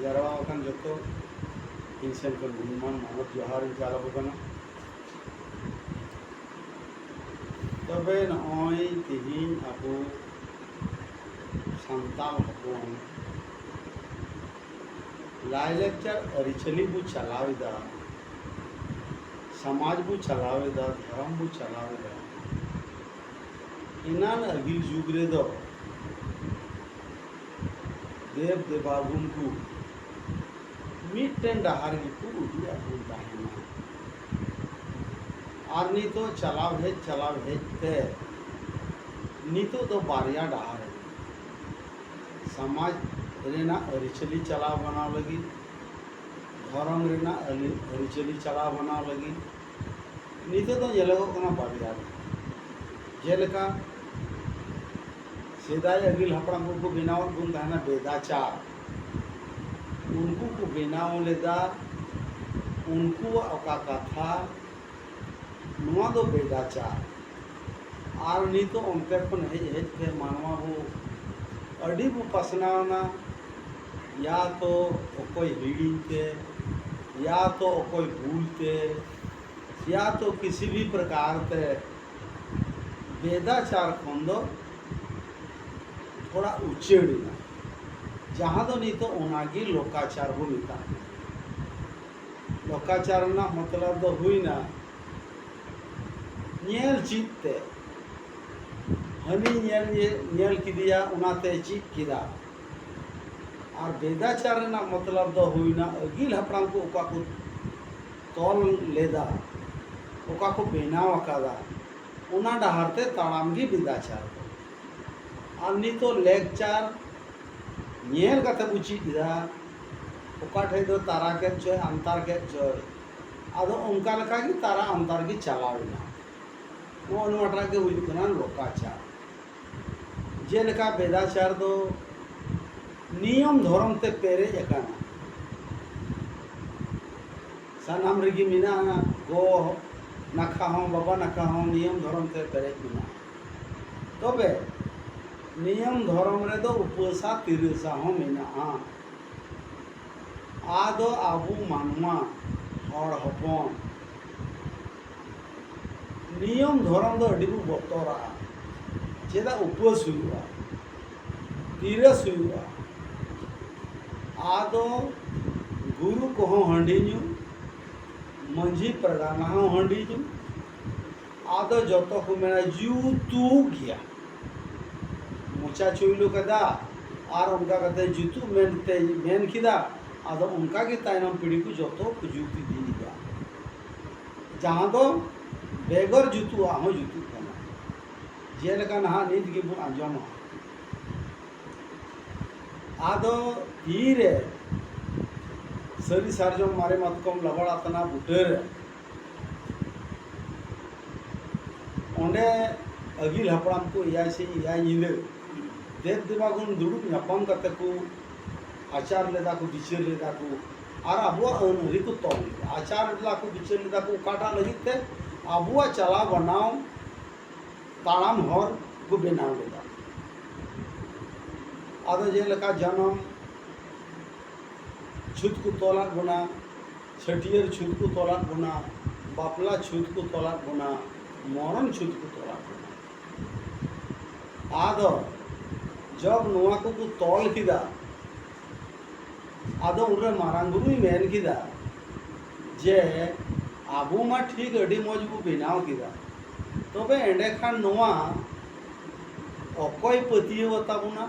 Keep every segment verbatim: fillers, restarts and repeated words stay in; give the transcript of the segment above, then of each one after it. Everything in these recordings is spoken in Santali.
ᱡᱟᱨᱣᱟ ᱟᱠᱟᱱ ᱡᱚᱛᱚ ᱤᱧ ᱥᱮᱱ ᱠᱷᱚᱱ ᱜᱩᱱᱢᱟᱱ ᱢᱟᱱᱚᱛ ᱡᱚᱦᱟᱨ ᱤᱧ ᱪᱟᱞ ᱟᱠᱚ ᱠᱟᱱᱟ᱾ ᱛᱚᱵᱮ ᱱᱚᱜᱼᱚᱭ ᱛᱮᱦᱮᱧ ᱟᱵᱚ ᱥᱟᱱᱛᱟᱲ ᱦᱚᱯᱚᱱ ᱞᱟᱭᱼᱞᱟᱠᱪᱟᱨ ᱟᱹᱨᱤᱪᱟᱹᱞᱤ ᱵᱚ ᱪᱟᱞᱟᱣ ᱮᱫᱟ, ᱥᱚᱢᱟᱡᱽ ᱵᱚ ᱪᱟᱞᱟᱣ ᱮᱫᱟ, ᱫᱷᱚᱨᱚᱢ ᱵᱚ ᱪᱟᱞᱟᱣ ᱮᱫᱟ᱾ ᱮᱱᱟᱱ ᱟᱹᱜᱤᱞ ᱡᱩᱜᱽ ᱨᱮᱫᱚ ᱫᱮᱵ ᱫᱮᱵᱟᱜᱩᱱ ᱠᱚ ᱢᱤᱫᱴᱮᱱ ᱰᱟᱦᱟᱨ ᱜᱮᱠᱚ ᱩᱫᱩᱜ ᱟᱵᱚᱱ ᱛᱟᱦᱮᱱᱟ᱾ ᱟᱨ ᱱᱤᱛᱚᱜ ᱪᱟᱞᱟᱣ ᱦᱮᱡ ᱪᱟᱞᱟᱣ ᱦᱮᱡ ᱛᱮ ᱱᱤᱛᱚᱜ ᱫᱚ ᱵᱟᱨᱭᱟ ᱰᱟᱦᱟᱨ ᱮᱱᱟ᱾ ᱥᱚᱢᱟᱡᱽ ᱨᱮᱱᱟᱜ ᱟᱹᱨᱤᱪᱟᱹᱞᱤ ᱪᱟᱞᱟᱣ ᱵᱟᱱᱟᱣ ᱞᱟᱹᱜᱤᱫ, ᱫᱷᱚᱨᱚᱢ ᱨᱮᱱᱟᱜ ᱟᱹᱨᱤ-, ᱟᱹᱨᱤᱪᱟᱹᱞᱤ ᱪᱟᱞᱟᱣ ᱵᱟᱱᱟᱣ ᱞᱟᱹᱜᱤᱫ ᱱᱤᱛᱚᱜ ᱫᱚ ᱧᱮᱞᱚᱜᱚᱜ ᱠᱟᱱᱟ ᱵᱟᱨᱭᱟ ᱜᱮ᱾ ᱡᱮᱞᱮᱠᱟ ᱥᱮᱫᱟᱭ ᱟᱹᱜᱤᱞ ᱦᱟᱯᱲᱟᱢ ᱠᱚᱠᱚ ᱵᱮᱱᱟᱣᱟᱫ ᱵᱚᱱ ᱛᱟᱦᱮᱱᱟ ᱵᱮᱫᱟᱪᱟᱨ, ᱩᱱᱠᱩ ᱠᱚ ᱵᱮᱱᱟᱣ ᱞᱮᱫᱟ, ᱩᱱᱠᱩᱣᱟᱜ ᱚᱠᱟ ᱠᱟᱛᱷᱟ, ᱱᱚᱣᱟ ᱫᱚ ᱵᱮᱫᱟᱪᱟᱨ᱾ ᱟᱨ ᱱᱤᱛᱚᱜ ᱚᱱᱛᱮ ᱠᱷᱚᱱ ᱦᱮᱡ ᱦᱮᱡ ᱛᱮ ᱢᱟᱱᱣᱟ ᱵᱚ ᱟᱹᱰᱤ ᱵᱚ ᱯᱟᱥᱱᱟᱣ ᱮᱱᱟ, ᱭᱟ ᱛᱚ ᱚᱠᱚᱭ ᱦᱤᱲᱤᱧ ᱛᱮ, ᱭᱟ ᱛᱚ ᱚᱠᱚᱭ ᱵᱷᱩᱞ ᱛᱮ, ᱭᱟ ᱛᱚ ᱠᱤᱥᱤ ᱵᱷᱤ ᱯᱨᱚᱠᱟᱨ ᱛᱮ ᱵᱮᱫᱟᱪᱟᱨ ᱠᱷᱚᱱ ᱫᱚ ᱛᱷᱚᱲᱟ ᱩᱪᱟᱹᱲ ᱮᱱᱟ, ᱡᱟᱦᱟᱸ ᱫᱚ ᱱᱤᱛᱚᱜ ᱚᱱᱟᱜᱮ ᱞᱳᱠᱟᱪᱟᱨ ᱵᱚ ᱢᱮᱛᱟᱜ ᱠᱟᱱᱟ᱾ ᱞᱳᱠᱟᱪᱟᱨ ᱨᱮᱱᱟᱜ ᱢᱚᱛᱞᱚᱵ ᱫᱚ ᱦᱩᱭᱱᱟ ᱧᱮᱞ ᱪᱮᱫ ᱛᱮ, ᱦᱟᱹᱱᱤ ᱧᱮᱞ, ᱧᱮᱞ ᱠᱮᱫᱮᱭᱟ, ᱚᱱᱟᱛᱮ ᱪᱮᱫ ᱠᱮᱫᱟ᱾ ᱟᱨ ᱵᱮᱫᱟᱪᱟᱨ ᱨᱮᱱᱟᱜ ᱢᱚᱛᱞᱚᱵ ᱫᱚ ᱦᱩᱭᱱᱟ ᱟᱹᱜᱤᱞ ᱦᱟᱯᱲᱟᱢ ᱠᱚ ᱚᱠᱟ ᱠᱚ ᱛᱚᱞ ᱞᱮᱫᱟ, ᱚᱠᱟ ᱠᱚ ᱵᱮᱱᱟᱣ ᱟᱠᱟᱫᱟ, ᱚᱱᱟ ᱰᱟᱦᱟᱨ ᱛᱮ ᱛᱟᱲᱟᱢ ᱜᱮ ᱵᱮᱫᱟᱪᱟᱨ ᱫᱚ᱾ ᱟᱨ ᱱᱤᱛᱚᱜ ᱞᱮᱠᱪᱟᱨ ᱧᱮᱞ ᱠᱟᱛᱮ ᱵᱚ ᱪᱮᱫ ᱮᱫᱟ, ᱚᱠᱟ ᱴᱷᱮᱡ ᱫᱚ ᱛᱟᱨᱟ ᱠᱮᱫ ᱪᱚᱭ, ᱟᱱᱛᱟᱨ ᱠᱮᱫ ᱪᱚᱭ, ᱟᱫᱚ ᱚᱱᱠᱟ ᱞᱮᱠᱟ ᱜᱮ ᱛᱟᱨᱟ ᱟᱱᱛᱟᱨ ᱜᱮ ᱪᱟᱞᱟᱣ ᱮᱱᱟ᱾ ᱱᱚᱜᱼᱚ ᱱᱚᱣᱟᱴᱟᱜ ᱜᱮ ᱦᱩᱭᱩᱜ ᱠᱟᱱᱟ ᱞᱳᱠᱟᱪᱟᱨ᱾ ᱡᱮᱞᱮᱠᱟ ᱵᱮᱫᱟᱪᱟᱨ ᱫᱚ ᱱᱤᱭᱚᱢ ᱫᱷᱚᱨᱚᱢ ᱛᱮ ᱯᱮᱨᱮᱡ ᱟᱠᱟᱱᱟ᱾ ᱥᱟᱱᱟᱢ ᱨᱮᱜᱮ ᱢᱮᱱᱟᱜᱼᱟ, ᱜᱚ ᱱᱟᱠᱷᱟ ᱦᱚᱸ, ᱵᱟᱵᱟ ᱱᱟᱠᱷᱟ ᱦᱚᱸ ᱱᱤᱭᱚᱢ ᱫᱷᱚᱨᱚᱢ ᱛᱮ ᱯᱮᱨᱮᱡ ᱢᱮᱱᱟᱜᱼᱟ᱾ ᱛᱚᱵᱮ ᱱᱤᱭᱚᱢ ᱫᱷᱚᱨᱚᱢ ᱨᱮᱫᱚ ᱩᱯᱟᱹᱥᱟ ᱛᱤᱨᱟᱹᱥᱟ ᱦᱚᱸ ᱢᱮᱱᱟᱜᱼᱟ᱾ ᱟᱫᱚ ᱟᱵᱚ ᱢᱟᱱᱣᱟ, ᱦᱚᱲ ᱦᱚᱯᱚᱱ, ᱱᱤᱭᱚᱢ ᱫᱷᱚᱨᱚᱢ ᱫᱚ ᱟᱹᱰᱤ ᱵᱚ ᱵᱚᱛᱚᱨᱟᱜᱼᱟ᱾ ᱪᱮᱫᱟᱜ ᱩᱯᱟᱹᱥ ᱦᱩᱭᱩᱜᱼᱟ, ᱛᱤᱨᱟᱹᱥ ᱦᱩᱭᱩᱜᱼᱟ? ᱟᱫᱚ ᱜᱩᱨᱩ ᱠᱚᱦᱚᱸ ᱦᱟᱺᱰᱤ ᱧᱩ, ᱢᱟᱹᱡᱷᱤ ᱯᱟᱨᱜᱟᱱᱟ ᱦᱚᱸ ᱦᱟᱺᱰᱤ ᱧᱩ, ᱟᱫᱚ ᱡᱚᱛᱚ ᱠᱚ ᱢᱮᱱᱟ ᱡᱩᱛᱩᱜ ᱜᱮᱭᱟ, ᱢᱚᱪᱟ ᱪᱩᱭᱞᱩ ᱠᱮᱫᱟ ᱟᱨ ᱚᱱᱠᱟ ᱠᱟᱛᱮ ᱡᱩᱛᱩᱜ ᱢᱮᱱᱛᱮ ᱢᱮᱱ ᱠᱮᱫᱟ᱾ ᱟᱫᱚ ᱚᱱᱠᱟ ᱜᱮ ᱛᱟᱭᱱᱚᱢ ᱯᱤᱲᱦᱤ ᱠᱚ ᱡᱚᱛᱚ ᱠᱚ ᱡᱩᱛ ᱤᱫᱤᱭᱮᱫᱟ, ᱡᱟᱦᱟᱸ ᱫᱚ ᱵᱮᱜᱚᱨ ᱡᱩᱛᱩᱜ ᱟᱜ ᱦᱚᱸ ᱡᱩᱛᱩᱜ ᱠᱟᱱᱟ᱾ ᱡᱮᱞᱮᱠᱟ ᱱᱟᱦᱟᱜ ᱱᱤᱛ ᱜᱮᱵᱚᱱ ᱟᱸᱡᱚᱢᱟ, ᱟᱫᱚ ᱛᱤᱨᱮ ᱥᱟᱹᱨᱤ ᱥᱟᱨᱡᱚᱢ ᱢᱟᱨᱮ ᱢᱟᱛᱠᱚᱢ ᱞᱟᱵᱟᱲ ᱟᱛᱱᱟ ᱵᱩᱴᱟᱹᱨᱮ ᱚᱸᱰᱮ ᱟᱹᱜᱤᱞ ᱦᱟᱯᱲᱟᱢ ᱠᱚ ᱮᱭᱟᱭ ᱥᱤᱧ ᱮᱭᱟᱭ ᱧᱤᱫᱟᱹ ᱫᱮᱵ ᱫᱮᱵᱟᱜᱚᱱ ᱫᱩᱲᱩᱵ ᱧᱟᱯᱟᱢ ᱠᱟᱛᱮ ᱠᱚ ᱟᱪᱟᱨ ᱞᱮᱫᱟ ᱠᱚ, ᱵᱤᱪᱟᱹᱨ ᱞᱮᱫᱟ ᱠᱚ, ᱟᱨ ᱟᱵᱚᱣᱟᱜ ᱟᱹᱱ ᱟᱹᱨᱤ ᱠᱚ ᱛᱚᱞ ᱞᱮᱫᱟ᱾ ᱟᱪᱟᱨ ᱞᱮᱫᱟ ᱠᱚ, ᱵᱤᱪᱟᱹᱨ ᱞᱮᱫᱟ ᱠᱚ, ᱚᱠᱟᱴᱟᱜ ᱞᱟᱹᱜᱤᱫ ᱛᱮ? ᱟᱵᱚᱣᱟᱜ ᱪᱟᱞᱟᱣ ᱵᱟᱱᱟᱣ ᱛᱟᱲᱟᱢ ᱦᱚᱨ ᱠᱚ ᱵᱮᱱᱟᱣ ᱞᱮᱫᱟ᱾ ᱟᱫᱚ ᱡᱮᱞᱮᱠᱟ ᱡᱟᱱᱟᱢ ᱪᱷᱩᱛ ᱠᱚ ᱛᱚᱞᱟᱫ ᱵᱚᱱᱟ, ᱪᱷᱟᱹᱴᱭᱟᱹᱨ ᱪᱷᱩᱛ ᱠᱚ ᱛᱚᱞᱟᱫ ᱵᱚᱱᱟ, ᱵᱟᱯᱞᱟ ᱪᱷᱩᱛ ᱠᱚ ᱛᱚᱞᱟᱫ ᱵᱚᱱᱟ, ᱢᱚᱨᱚᱱ ᱪᱷᱩᱛ ᱠᱚ ᱛᱚᱞᱟᱫ ᱵᱚᱱᱟ᱾ ᱟᱫᱚ ᱡᱚᱵ ᱱᱚᱣᱟ ᱠᱚᱠᱚ ᱛᱚᱞ ᱠᱮᱫᱟ, ᱟᱫᱚ ᱩᱱᱨᱮ ᱢᱟᱨᱟᱝ ᱵᱩᱨᱩᱭ ᱢᱮᱱ ᱠᱮᱫᱟ ᱡᱮ, ᱟᱵᱚ ᱢᱟ ᱴᱷᱤᱠ ᱟᱹᱰᱤ ᱢᱚᱡᱽ ᱵᱚ ᱵᱮᱱᱟᱣ ᱠᱮᱫᱟ, ᱛᱚᱵᱮ ᱮᱸᱰᱮᱠᱷᱟᱱ ᱱᱚᱣᱟ ᱚᱠᱚᱭ ᱯᱟᱹᱛᱭᱟᱹᱣ ᱟᱛᱟ ᱵᱚᱱᱟ?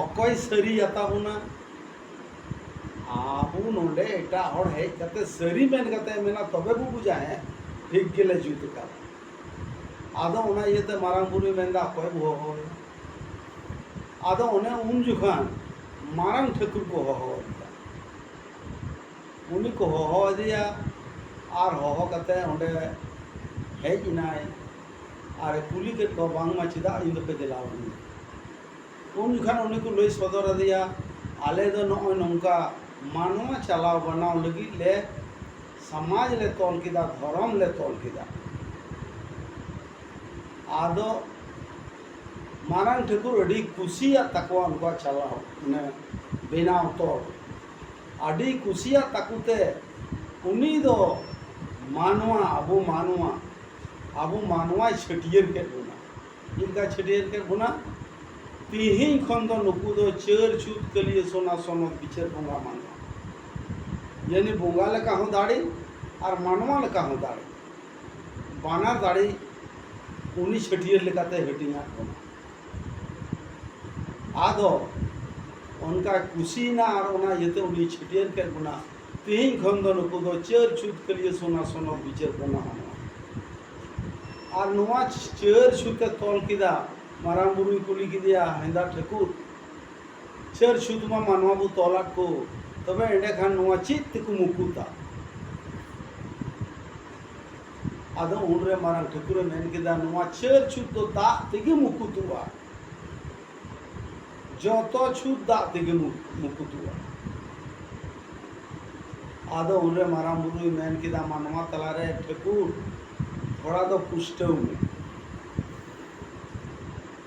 ᱚᱠᱚᱭ ᱥᱟᱹᱨᱤ ᱟᱛᱟ ᱵᱚᱱᱟ? ᱟᱵᱚ ᱱᱚᱰᱮ ᱮᱴᱟᱜ ᱦᱚᱲ ᱦᱮᱡ ᱠᱟᱛᱮ ᱥᱟᱹᱨᱤ ᱢᱮᱱ ᱠᱟᱛᱮ ᱢᱮᱱᱟ, ᱛᱚᱵᱮ ᱵᱚ ᱵᱩᱡᱟ, ᱦᱮᱸ, ᱴᱷᱤᱠ ᱜᱮᱞᱮ ᱡᱩᱛ ᱟᱠᱟᱫᱟ᱾ ᱟᱫᱚ ᱚᱱᱟ ᱤᱭᱟᱹᱛᱮ ᱢᱟᱨᱟᱝ ᱵᱩᱨᱩᱭ ᱢᱮᱱᱫᱟ, ᱚᱠᱚᱭ ᱵᱚ ᱦᱚᱦᱚᱣᱟᱭᱟ? ᱟᱫᱚ ᱚᱱᱮ ᱩᱱ ᱡᱚᱠᱷᱟᱱ ᱢᱟᱨᱟᱝ ᱴᱷᱟᱹᱠᱩᱨ ᱠᱚ ᱦᱚᱦᱚ ᱟᱫᱮᱭᱟ᱾ ᱩᱱᱤ ᱠᱚ ᱦᱚᱦᱚ ᱟᱫᱮᱭᱟ ᱟᱨ ᱦᱚᱦᱚ ᱠᱟᱛᱮ ᱚᱸᱰᱮ ᱦᱮᱡ ᱮᱱᱟᱭ ᱟᱨ ᱮ ᱠᱩᱞᱤ ᱠᱮᱫ ᱠᱚᱣᱟ, ᱵᱟᱝᱢᱟ ᱪᱮᱫᱟᱜ ᱤᱧ ᱫᱚᱯᱮ ᱫᱮᱞᱟ ᱟᱹᱫᱤᱧᱟ? ᱩᱱ ᱡᱚᱠᱷᱟᱱ ᱩᱱᱤ ᱠᱚ ᱞᱟᱹᱭ ᱥᱚᱫᱚᱨ ᱟᱫᱮᱭᱟ, ᱟᱞᱮ ᱫᱚ ᱱᱚᱜᱼᱚᱭ ᱱᱚᱝᱠᱟ ᱢᱟᱱᱣᱟ ᱪᱟᱞᱟᱣ ᱵᱟᱱᱟᱣ ᱞᱟᱹᱜᱤᱫ ᱞᱮ ᱥᱚᱢᱟᱡᱽ ᱞᱮ ᱛᱚᱞ ᱠᱮᱫᱟ, ᱫᱷᱚᱨᱚᱢ ᱞᱮ ᱛᱚᱞ ᱠᱮᱫᱟ᱾ ᱟᱫᱚ ᱢᱟᱨᱟᱝ ᱴᱷᱟᱹᱠᱩᱨ ᱟᱹᱰᱤ ᱠᱩᱥᱤᱭᱟᱜ ᱛᱟᱠᱚᱣᱟ ᱩᱱᱠᱩᱣᱟᱜ ᱪᱟᱞᱟᱣ, ᱢᱟᱱᱮ ᱵᱮᱱᱟᱣ ᱛᱚᱞ᱾ ᱟᱹᱰᱤ ᱠᱩᱥᱤᱭᱟᱜ ᱛᱟᱠᱚ ᱛᱮ ᱩᱱᱤ ᱫᱚ ᱢᱟᱱᱣᱟ, ᱟᱵᱚ ᱢᱟᱱᱣᱟ, ᱟᱵᱚ ᱢᱟᱱᱣᱟᱭ ᱪᱷᱟᱹᱴᱭᱟᱹᱨ ᱠᱮᱫ ᱵᱚᱱᱟ᱾ ᱪᱮᱫ ᱞᱮᱠᱟ ᱪᱷᱟᱹᱴᱭᱟᱹᱨ ᱠᱮᱫ ᱵᱚᱱᱟ? ᱛᱤᱦᱤᱧ ᱠᱷᱚᱱ ᱫᱚ ᱱᱩᱠᱩ ᱫᱚ ᱪᱟᱹᱨ ᱪᱷᱩᱛ ᱠᱟᱹᱞᱤᱭᱟᱹ ᱥᱚᱱᱟ ᱥᱚᱱᱚᱛ ᱵᱤᱪᱟᱹᱨ ᱵᱚᱸᱜᱟ ᱢᱟᱱᱣᱟ᱾ ᱭᱟᱱᱤ ᱵᱚᱸᱜᱟ ᱞᱮᱠᱟ ᱦᱚᱸ ᱫᱟᱲᱮ ᱟᱨ ᱢᱟᱱᱣᱟ ᱞᱮᱠᱟ ᱦᱚᱸ ᱫᱟᱲᱮ, ᱵᱟᱱᱟᱨ ᱫᱟᱲᱮ ᱩᱱᱤ ᱪᱷᱟᱹᱴᱭᱟᱹᱨ ᱞᱮᱠᱟᱛᱮ ᱦᱟᱹᱴᱤᱧᱟᱫ ᱵᱚᱱᱟ᱾ ᱟᱫᱚ ᱚᱱᱠᱟ ᱠᱩᱥᱤᱭᱮᱱᱟ ᱟᱨ ᱚᱱᱟ ᱤᱭᱟᱹᱛᱮ ᱩᱱᱤ ᱪᱷᱟᱹᱴᱭᱟᱹᱨ ᱠᱮᱫ ᱵᱚᱱᱟ᱾ ᱛᱤᱦᱤᱧ ᱠᱷᱚᱱ ᱫᱚ ᱱᱩᱠᱩ ᱫᱚ ᱪᱟᱹᱨ ᱪᱷᱩᱛ ᱠᱟᱹᱞᱤᱭᱟᱹ ᱥᱚᱱᱟ ᱥᱚᱱᱚᱛ ᱵᱤᱪᱟᱹᱨ ᱵᱚᱸᱜᱟ ᱢᱟᱱᱣᱟ᱾ ᱟᱨ ᱱᱚᱣᱟ ᱪᱟᱹᱨ ᱪᱷᱩᱛ ᱮ ᱛᱚᱞ ᱠᱮᱫᱟ᱾ ᱢᱟᱨᱟᱝ ᱵᱩᱨᱩᱭ ᱠᱩᱞᱤ ᱠᱮᱫᱮᱭᱟ, ᱦᱮᱸᱫᱟ ᱴᱷᱟᱹᱠᱩᱨ, ᱪᱟᱹᱨ ᱪᱷᱩᱛ ᱢᱟ ᱢᱟᱱᱣᱟ ᱵᱚ ᱛᱚᱞᱟᱫ ᱠᱚ, ᱛᱚᱵᱮ ᱮᱸᱰᱮᱠᱷᱟᱱ ᱱᱚᱣᱟ ᱪᱮᱫ ᱛᱮᱠᱚ ᱢᱩᱠᱩᱛᱟ? ᱟᱫᱚ ᱩᱱᱨᱮ ᱢᱟᱨᱟᱝ ᱴᱷᱟᱹᱠᱩᱨᱮ ᱢᱮᱱ ᱠᱮᱫᱟ, ᱱᱚᱣᱟ ᱪᱟᱹᱨ ᱪᱷᱩᱛ ᱫᱚ ᱫᱟᱜ ᱛᱮᱜᱮ ᱢᱩᱠᱩᱛᱚᱜᱼᱟ, ᱡᱚᱛᱚ ᱪᱷᱩᱛ ᱫᱟᱜ ᱛᱮᱜᱮ ᱢᱩ-, ᱢᱩᱠᱩᱛᱚᱜᱼᱟ᱾ ᱟᱫᱚ ᱩᱱᱨᱮ ᱢᱟᱨᱟᱝ ᱵᱩᱨᱩᱭ ᱢᱮᱱ ᱠᱮᱫᱟ, ᱢᱟᱱᱣᱟ ᱛᱟᱞᱟᱨᱮ ᱴᱷᱟᱹᱠᱩᱨ ᱛᱷᱚᱲᱟ ᱫᱚ ᱯᱩᱥᱴᱟᱹᱣ ᱢᱮ᱾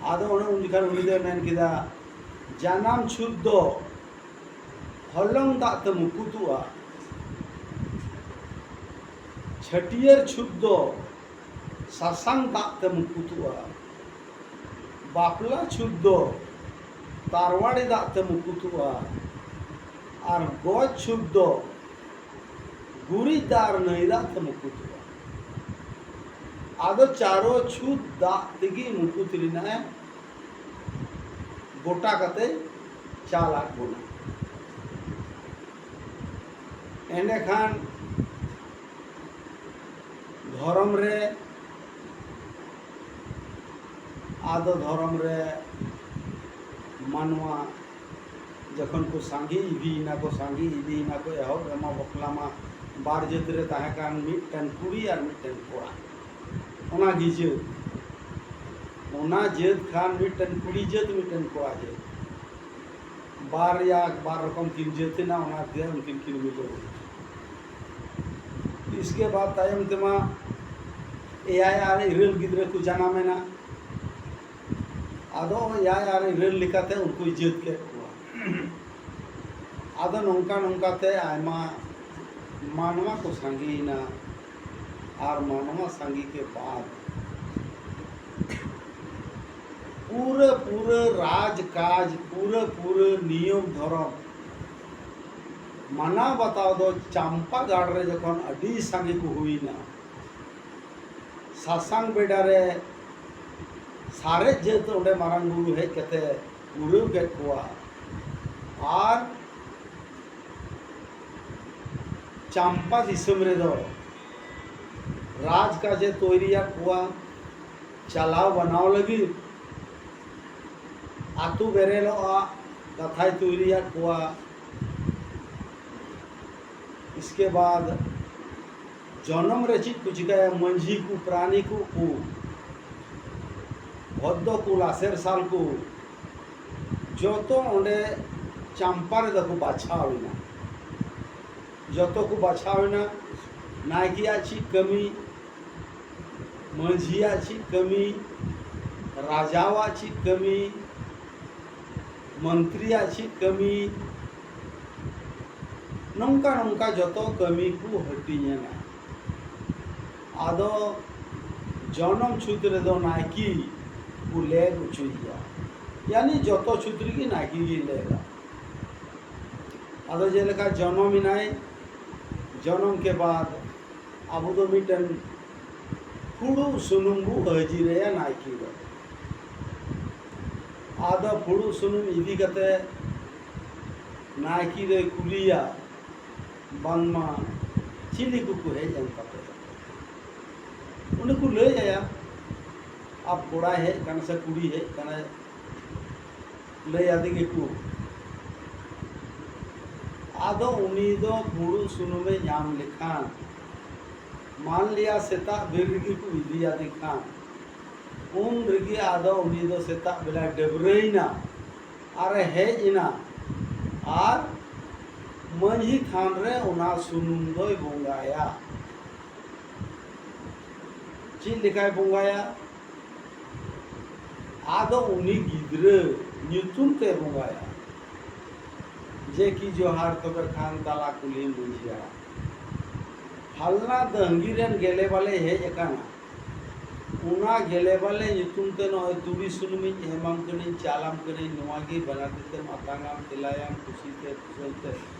ᱟᱫᱚ ᱚᱱᱮ ᱩᱱ ᱡᱚᱠᱷᱟᱱ ᱩᱱᱤ ᱫᱚᱭ ᱢᱮᱱ ᱠᱮᱫᱟ, ᱡᱟᱱᱟᱢ ᱪᱷᱩᱛ ᱫᱚ ᱦᱚᱞᱚᱝ ᱫᱟᱜ ᱛᱮ ᱢᱩᱠᱩᱛᱚᱜᱼᱟ, ᱪᱷᱟᱹᱴᱭᱟᱹᱨ ᱪᱷᱩᱛ ᱫᱚ ᱥᱟᱥᱟᱝ ᱫᱟᱜ ᱛᱮ ᱢᱩᱠᱩᱛᱚᱜᱼᱟ, ᱵᱟᱯᱞᱟ ᱪᱷᱩᱛ ᱫᱚ ᱛᱟᱨᱣᱟᱲᱤ ᱫᱟᱜ ᱛᱮ ᱢᱩᱠᱩᱛᱚᱜᱼᱟ, ᱟᱨ ᱜᱚᱡ ᱪᱷᱩᱛ ᱫᱚ ᱜᱩᱨᱤᱡ ᱫᱟᱜ ᱟᱨ ᱱᱟᱹᱭ ᱫᱟᱜ ᱛᱮ ᱢᱩᱠᱩᱛᱚᱜᱼᱟ᱾ ᱟᱫᱚ ᱪᱟᱨᱚ ᱪᱷᱩᱛ ᱫᱟᱜ ᱛᱮᱜᱮ ᱢᱩᱠᱩᱛ ᱨᱮᱱᱟᱜ ᱮ ᱜᱚᱴᱟ ᱠᱟᱛᱮ ᱪᱟᱞᱟᱫ ᱵᱚᱱᱟ᱾ ᱮᱸᱰᱮᱠᱷᱟᱱ ᱫᱷᱚᱨᱚᱢ ᱨᱮ, ᱟᱫᱚ ᱫᱷᱚᱨᱚᱢ ᱨᱮ ᱢᱟᱱᱣᱟ ᱡᱚᱠᱷᱚᱱ ᱠᱚ ᱥᱟᱸᱜᱮ ᱤᱫᱤᱭᱮᱱᱟ ᱠᱚ, ᱥᱟᱸᱜᱮ ᱤᱫᱤᱭᱮᱱᱟ ᱠᱚ, ᱮᱦᱚᱵ ᱨᱮᱢᱟ ᱵᱟᱯᱞᱟ ᱢᱟ ᱵᱟᱨ ᱡᱟᱹᱛ ᱨᱮ ᱛᱟᱦᱮᱸ ᱠᱟᱱ, ᱢᱤᱫᱴᱮᱱ ᱠᱩᱲᱤ ᱟᱨ ᱢᱤᱫᱴᱮᱱ ᱠᱚᱲᱟ, ᱚᱱᱟ ᱜᱮ ᱡᱟᱹᱛ᱾ ᱚᱱᱟ ᱡᱟᱹᱛ ᱠᱷᱟᱱ ᱢᱤᱫᱴᱮᱱ ᱠᱩᱲᱤ ᱡᱟᱹᱛ, ᱢᱤᱫᱴᱮᱱ ᱠᱚᱲᱟ ᱡᱟᱹᱛ, ᱵᱟᱨᱭᱟ, ᱵᱟᱨ ᱨᱚᱠᱚᱢ ᱠᱤᱱ ᱡᱟᱹᱛ ᱮᱱᱟ, ᱚᱱᱟᱛᱮ ᱩᱱᱠᱤᱱ ᱠᱤᱱ ᱢᱤᱞᱟᱹᱣ ᱮᱱᱟ᱾ ᱤᱥᱠᱮ ᱵᱟᱫ ᱛᱟᱭᱚᱢ ᱛᱮᱢᱟ ᱮᱭᱟᱭ ᱟᱨ ᱤᱨᱟᱹᱞ ᱜᱤᱫᱽᱨᱟᱹ ᱠᱚ ᱡᱟᱱᱟᱢ ᱮᱱᱟ᱾ ᱟᱫᱚ ᱮᱭᱟᱭ ᱟᱨ ᱤᱨᱟᱹᱞ ᱞᱮᱠᱟᱛᱮ ᱩᱱᱠᱩᱭ ᱡᱟᱹᱛ ᱠᱮᱫ ᱠᱚᱣᱟ᱾ ᱟᱫᱚ ᱱᱚᱝᱠᱟ ᱱᱚᱝᱠᱟᱛᱮ ᱟᱭᱢᱟ ᱢᱟᱱᱣᱟ ᱠᱚ ᱥᱟᱸᱜᱮᱭᱮᱱᱟ᱾ ᱟᱨ ᱢᱟᱱᱣᱟ ᱥᱟᱸᱜᱮ ᱠᱮ ᱵᱟᱫ ᱯᱩᱨᱟᱹ ᱯᱩᱨᱟᱹ ᱨᱟᱡᱽ ᱠᱟᱡᱽ, ᱯᱩᱨᱟᱹ ᱯᱩᱨᱟᱹ ᱱᱤᱭᱚᱢ ᱫᱷᱚᱨᱚᱢ ᱢᱟᱱᱟᱣ ᱵᱟᱛᱟᱣ ᱫᱚ ᱪᱟᱢᱯᱟ ᱜᱟᱲ ᱨᱮ ᱡᱚᱠᱷᱚᱱ ᱟᱹᱰᱤ ᱥᱟᱸᱜᱮ ᱠᱚ ᱦᱩᱭᱱᱟ, ᱥᱟᱥᱟᱝ ᱵᱮᱰᱟ ᱨᱮ ᱥᱟᱨᱮᱡ ᱡᱟᱹᱛ ᱚᱸᱰᱮ ᱢᱟᱨᱟᱝ ᱵᱩᱨᱩ ᱦᱮᱡ ᱠᱟᱛᱮ ᱯᱩᱨᱟᱹᱣ ᱠᱮᱫ ᱠᱚᱣᱟ᱾ ᱟᱨ ᱪᱟᱢᱯᱟ ᱫᱤᱥᱚᱢ ᱨᱮᱫᱚ ᱨᱟᱡᱽ ᱠᱟᱡᱮ ᱛᱳᱭᱨᱤᱭᱟᱫ ᱠᱚᱣᱟ᱾ ᱪᱟᱞᱟᱣ ᱵᱟᱱᱟᱣ ᱞᱟᱹᱜᱤᱫ ᱟᱹᱛᱩ ᱵᱮᱨᱮᱞᱚᱜᱼᱟ ᱠᱟᱛᱷᱟᱭ ᱛᱳᱭᱨᱤᱭᱟᱫ ᱠᱚᱣᱟ᱾ ᱤᱥᱠᱮ ᱵᱟᱫ ᱡᱚᱱᱚᱢ ᱨᱮ ᱪᱮᱫ ᱠᱚ ᱪᱤᱠᱟᱹᱭᱟ, ᱢᱟᱹᱡᱷᱤ ᱠᱚ, ᱯᱨᱟᱱᱤ ᱠᱚ, ᱠᱚ ᱵᱷᱚᱫᱫᱚ ᱠᱚ, ᱞᱟᱥᱮᱨ ᱥᱟᱞ ᱠᱚ, ᱡᱚᱛᱚ ᱚᱸᱰᱮ ᱪᱟᱢᱯᱟ ᱨᱮᱫᱚ ᱠᱚ ᱵᱟᱪᱷᱟᱣ ᱮᱱᱟ᱾ ᱡᱚᱛᱚ ᱠᱚ ᱵᱟᱪᱷᱟᱣ ᱮᱱᱟ᱾ ᱱᱟᱭᱠᱮᱭᱟᱜ ᱪᱮᱫ ᱠᱟᱹᱢᱤ, ᱢᱟᱹᱡᱷᱤᱭᱟᱜ ᱪᱮᱫ ᱠᱟᱹᱢᱤ, ᱨᱟᱡᱟᱣᱟᱜ ᱪᱮᱫ ᱠᱟᱹᱢᱤ, ᱢᱚᱱᱛᱨᱤᱭᱟᱜ ᱪᱮᱫ ᱠᱟᱹᱢᱤ, ᱱᱚᱝᱠᱟ ᱱᱚᱝᱠᱟ ᱡᱚᱛᱚ ᱠᱟᱹᱢᱤ ᱠᱚ ᱦᱟᱹᱴᱤᱧ ᱮᱱᱟ᱾ ᱟᱫᱚ ᱡᱚᱱᱚᱢ ᱪᱷᱩᱛ ᱨᱮᱫᱚ ᱱᱟᱭᱠᱮ ᱠᱚ ᱞᱮᱜ ᱦᱚᱪᱚᱭᱮᱭᱟ, ᱭᱟᱱᱤ ᱡᱚᱛᱚ ᱪᱷᱩᱛ ᱨᱮᱜᱮ ᱱᱟᱭᱠᱮ ᱜᱮ ᱞᱮᱜᱟ᱾ ᱟᱫᱚ ᱡᱮᱞᱮᱠᱟ ᱡᱚᱱᱚᱢ ᱮᱱᱟᱭ, ᱡᱚᱱᱚᱢ ᱠᱮ ᱵᱟᱫ ᱟᱵᱚ ᱫᱚ ᱢᱤᱫᱴᱮᱱ ᱯᱷᱩᱲᱩᱜ ᱥᱩᱱᱩᱢ ᱵᱚ ᱦᱟᱹᱡᱤᱨ ᱟᱭᱟ ᱱᱟᱭᱠᱮ ᱫᱚ᱾ ᱟᱫᱚ ᱯᱷᱩᱲᱩᱜ ᱥᱩᱱᱩᱢ ᱤᱫᱤ ᱠᱟᱛᱮ ᱱᱟᱭᱠᱮ ᱫᱚᱭ ᱠᱩᱞᱤᱭᱟ, ᱵᱟᱝᱢᱟ ᱪᱤᱞᱤ ᱠᱚᱠᱚ ᱦᱮᱡ ᱮᱱ ᱛᱟᱯᱮᱭᱟ? ᱩᱱᱤ ᱠᱚ ᱞᱟᱹᱭ ᱟᱭᱟ, ᱟᱨ ᱠᱚᱲᱟᱭ ᱦᱮᱡ ᱠᱟᱱᱟ ᱥᱮ ᱠᱩᱲᱤ ᱦᱮᱡ ᱠᱟᱱᱟᱭ, ᱞᱟᱹᱭ ᱟᱫᱮ ᱜᱮᱠᱚ᱾ ᱟᱫᱚ ᱩᱱᱤ ᱫᱚ ᱯᱷᱩᱲᱩᱜ ᱥᱩᱱᱩᱢᱮ ᱧᱟᱢ ᱞᱮᱠᱷᱟᱱ, ᱢᱟᱱᱞᱤᱭᱟ ᱥᱮᱛᱟᱜ ᱵᱮᱨ ᱨᱮᱜᱮ ᱠᱚ ᱤᱫᱤᱭᱟᱫᱮ ᱠᱷᱟᱱ, ᱩᱱ ᱨᱮᱜᱮ ᱟᱫᱚ ᱩᱱᱤ ᱫᱚ ᱥᱮᱛᱟᱜ ᱵᱮᱞᱟᱭ ᱰᱟᱹᱵᱽᱨᱟᱹᱭᱮᱱᱟ ᱟᱨᱮ ᱦᱮᱡ ᱮᱱᱟ ᱟᱨ ᱢᱟᱹᱡᱷᱤ ᱛᱷᱟᱱ ᱨᱮ ᱚᱱᱟ ᱥᱩᱱᱩᱢ ᱫᱚᱭ ᱵᱚᱸᱜᱟᱭᱟ᱾ ᱪᱮᱫ ᱞᱮᱠᱟᱭ ᱵᱚᱸᱜᱟᱭᱟ? ᱟᱫᱚ ᱩᱱᱤ ᱜᱤᱫᱽᱨᱟᱹ ᱧᱩᱛᱩᱢ ᱛᱮ ᱵᱚᱸᱜᱟᱭᱟ᱾ ᱡᱮ ᱠᱤ ᱡᱚᱦᱟᱨ, ᱛᱚᱵᱮ ᱠᱷᱟᱱ ᱛᱟᱞᱟ ᱠᱩᱞᱦᱤ ᱢᱟᱹᱡᱷᱤ ᱦᱟᱲᱟᱢ, ᱯᱷᱟᱞᱱᱟ ᱫᱟᱹᱝᱜᱤ ᱨᱮᱱ ᱜᱮᱞᱮ ᱵᱟᱞᱮ ᱦᱮᱡ ᱟᱠᱟᱱᱟ, ᱚᱱᱟ ᱜᱮᱞᱮ ᱵᱟᱞᱮ ᱧᱩᱛᱩᱢ ᱛᱮ ᱱᱚᱜᱼᱚᱭ ᱛᱩᱲᱤ ᱥᱩᱱᱩᱢᱤᱧ ᱮᱢᱟᱢ ᱠᱟᱹᱱᱟᱹᱧ, ᱪᱟᱞᱟᱢ ᱠᱟᱹᱱᱟᱹᱧ, ᱱᱚᱣᱟ ᱜᱮ ᱵᱟᱱᱟᱨ ᱛᱤᱛᱮᱢ ᱟᱛᱟᱝᱟᱢ, ᱛᱮᱞᱟᱭᱟᱢ, ᱠᱩᱥᱤᱛᱮ ᱠᱩᱥᱟᱹᱞ ᱛᱮ